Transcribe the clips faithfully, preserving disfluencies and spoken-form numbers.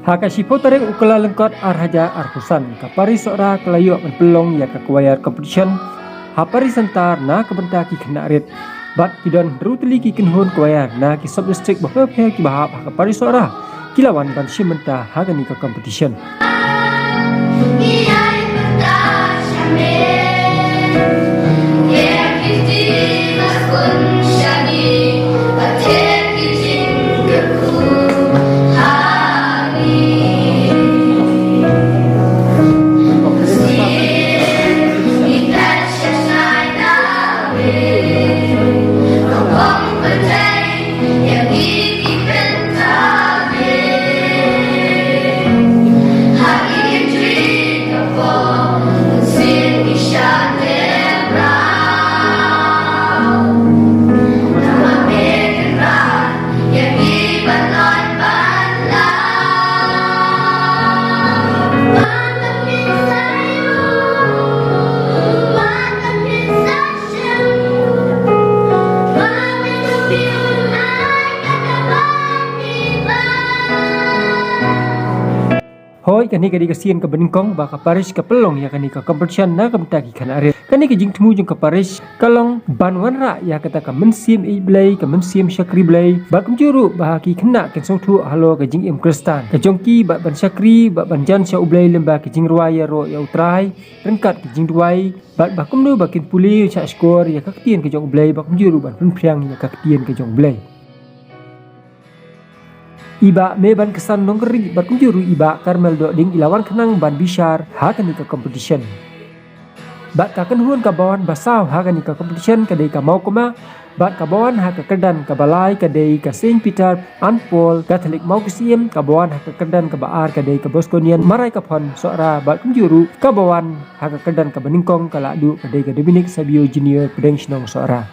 Ha ka shiphew tarik u Kyllalyngkot ar hajar arphew san, ka Parish Sohra ka la ïoh ban pynlong ïa ka choir competition ha Parish Center na ka bynta ki khynnah rit. Bad ki don hynriew tylli ki kynhun choir na ki sub district bapher bapher kiba hap ha ka Parish Sohra ki la wan ban shim bynta ha kane ka competition. Hooid, kane ka dei ka sien kaba nyngkong ba ka Parish ka pynlong ïa kane ka competition na ka bynta ki khynnah rit. Kane ka jingthmu jong ka Parish ka long ban wanrah ïa kata ka mynsiem ïeit Blei, ka mynsiem shakri Blei, bad kumjuh ruh ba ki khynnah kin sngewthuh halor ka jingim Khristan. Ka jong ki bad ban shakri bad ban jan sha U Blei lyngba ka jingrwai ïaroh ïa U Trai ryngkat ka jingduwai, bad ba kumno ba kin pule shahshkor ïa ka ktien ka jong U Blei, bad kumjuh ruh ban pynphriang ïa ka ktien ka jong U Blei. I Bah Mebankesan Nongkyrrieh bad kumjuh ruh i Bah Carmel Dohling i la wan khnang ban bishar ha kane ka competition. Bad ka kynhun kaba wan ba saw ha kane ka competition ka dei ka Mawkma, bad kaba wan ha ka kyrdan kaba lai ka dei ka Saint Peter and Paul Catholic Mawksyiem, kaba wan ha ka kyrdan kaba ar ka dei ka Bosconian Maraikaphon Sohra, bad kumjuh ruh kaba wan ha ka kyrdan kaba nyngkong ka la duh ka dei ka Dominic Savio Junior Pdeng Shnong Sohra.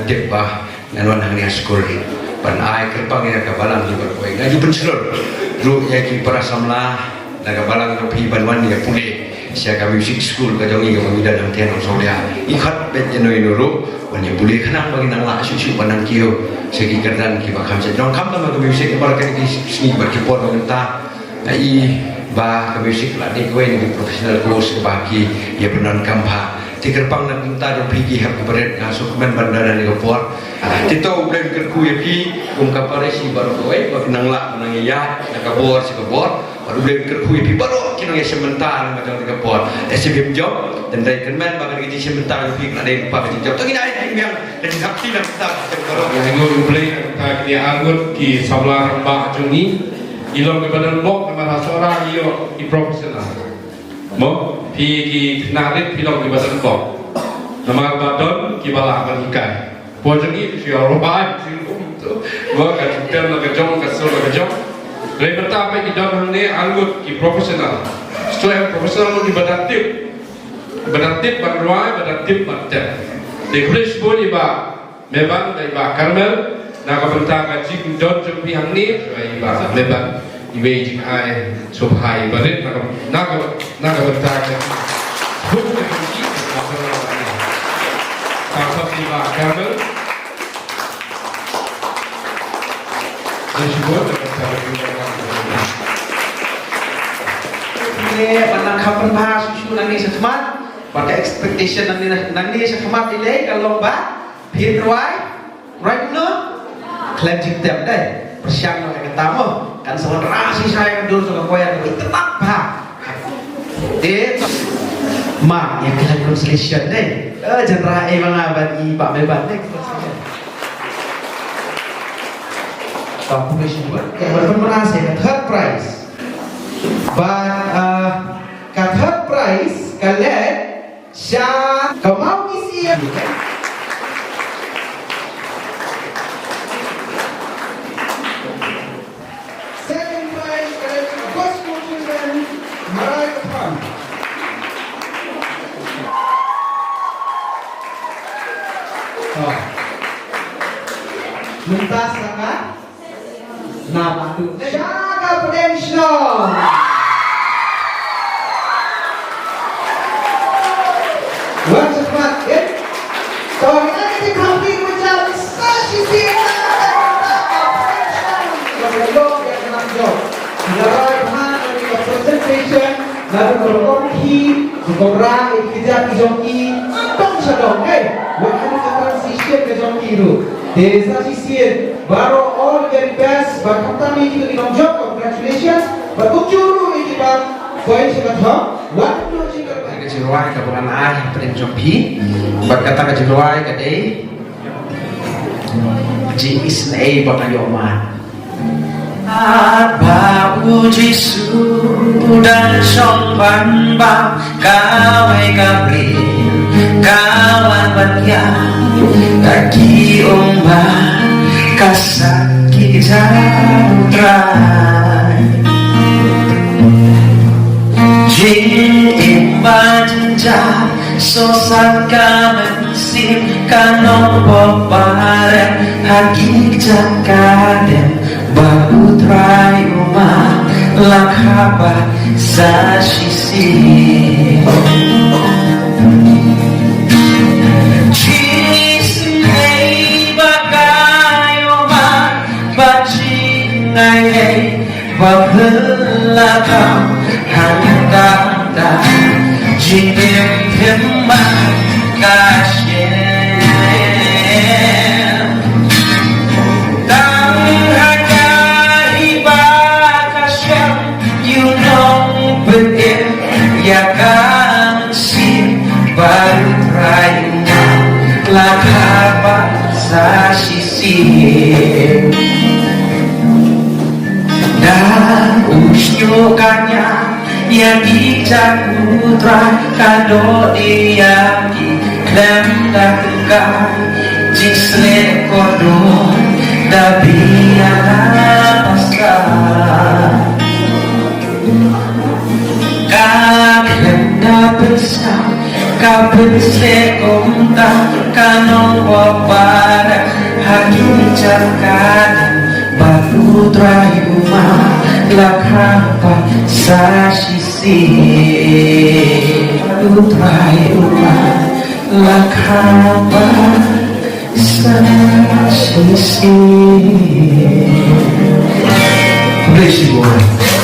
Tip ba ngan wan hangne ha skul ban ai kyrpang ïa ka balang hi baroh kawei. Nga ju pynshlur ruh ïa ki para samla na ka balang jong phi ban wan ïa pule sha ka music school ka jong ngi kaba ngi don hangtei ha Nongshawlia. I khot beit ïano ïano ruh wan ïa pule khnang ba ngin nang lah shuh shuh ban nang kiew sha ki kyrdan kiba kham shet. Donkam tang ka music, namar kane ka sngi bad ki por ba mynta nga i ba ka music la dei kawei na ki professional course ba ki ïa pyndonkam bha. Te kyrpang na ka bynta jong phi ki hep ki barit, nga sngewkmen ban don ha kane ka por. Te to U Blei un kyrkhu ïa phi kum ka parish baroh kawei ba phin nang lah ban nang ïaid na ka bor sha ka bor. Bad U Blei un kyrkhu ïa phi baroh ki nongïashim bynta na ka jong ka por. Lehse phim jop, hynrei kyrmen ba kane ka jingshim bynta jong phi ka la dei lypa ka jingjop. To ngin ai ka jingbiang, ka jingkyrkhu na ka bynta jong baroh. Ïa, ngi U Blei na ka bynta kine arngut ki samla rangbah jong ngi. Ngi long kiba donbok namar ha Sohra ngi ïoh ki professional. Mo, phi ki khynnah rit phi long kiba donbok. Namar ba don kiba lah ban hikai. Por jong ngi phi ïoh rwai phi rum to. Mo, ka jingtem la ka jong, ka sur la ka jong. Hynrei mynta phi ki don hangne arngut ki professional. Shu em professional kiba da tip. Ba da tip ban rwai, ba da tip ban tem. Te khublei shibun ïa i Bah Meban bad i Bah Carmel na ka bynta ka jingdon jong phi hangne, ïa i Bah Meban, iwei i jingai sngewbha iba rit na ka, na ka, na ka bynta ka jingdon jong phi. Ka khot i Bah Carmel. Khublei shibun na ka bynta ka jingdon. Khublei ban nang kham pynbha shuh shuh nangne shakhmat. Bad ka expectation nangne, nangne shakhmat i lei ka long ba phin rwai, rwai kumno? Khlem jingtem dei. Pyrshang noh ïa kata mo. Kan sa wanrah shisha ïa ka dur jong ka choir kaba itynnad bha. Eh, ma, ïa khlem consolation dei. Eh, jan rah ei ma nga bad i Bah Meban dei. Consolation. Ba khublei shibun. Ïa, bad pynbna sa ïa ka third prize. Bad, ah, ka third prize ka leit sha ka Mawkisien. Second prize ka leit sha ka Bosco Children, Maraikaphang. Oh. Mynta sa ka Na batu. Sha ka pdeng shnong. Wan shakhmat, eh? To, kita kita kami ucap sa shisien. Ka pdeng shnong. Ka pdeng shnong. Ka pdeng shnong. Kita rai bha, kita presentation. Naduh ka longkhi, ka kobra, ïa ki kjat ki jong ki, tang sha dong, eh. Wat haduh ka transition ka jong ki ruh. Te sa shisien, baroh all the very best, bad khamtam ïa kito ki nongjop, congratulations. Bad kumjuh ruh ïa kiba poi sha ka thong, wat haduh jingkyrpad. Ka jingrwai kaba ngan ai hapdeng jong phi. Bad kata ka jingrwai ka dei Jingisynei ba ka ïoh ma. Haba u Jisu u dang shong ban bam, kawei ka briew ka wan ban ïaid, ka ki ong ba ka san ki kjat u Trai. Jingim bad jingjia, soh san ka mynsiem, ka nongbok ba rem ha ki kjat ka dem, ba u Trai u Maw la kha bha sa shisien. Jingisynei ba ka ïoh ma, bad jingai ei ba phylla kam, hangta jingim phim man ka shem. Tang ha ka hi ba ka shem, ïa u nongpynim ïa ka mynsiem, ba u Trai u Maw la kha bha sa shisien. Da u shñiuh ka ñiah ïa ki kjat u Trai, ka doh ïa ki khlem da tyngkai, jingsleh kordor da biang ha Paska. Ka khlem da pynsngew, ka pynsleh kumta, ka nongbok ba Ani jaka ba U Trai u ma la khang pat sa shisien. U Trai u ma la khang pat sa shisien. Bless you all.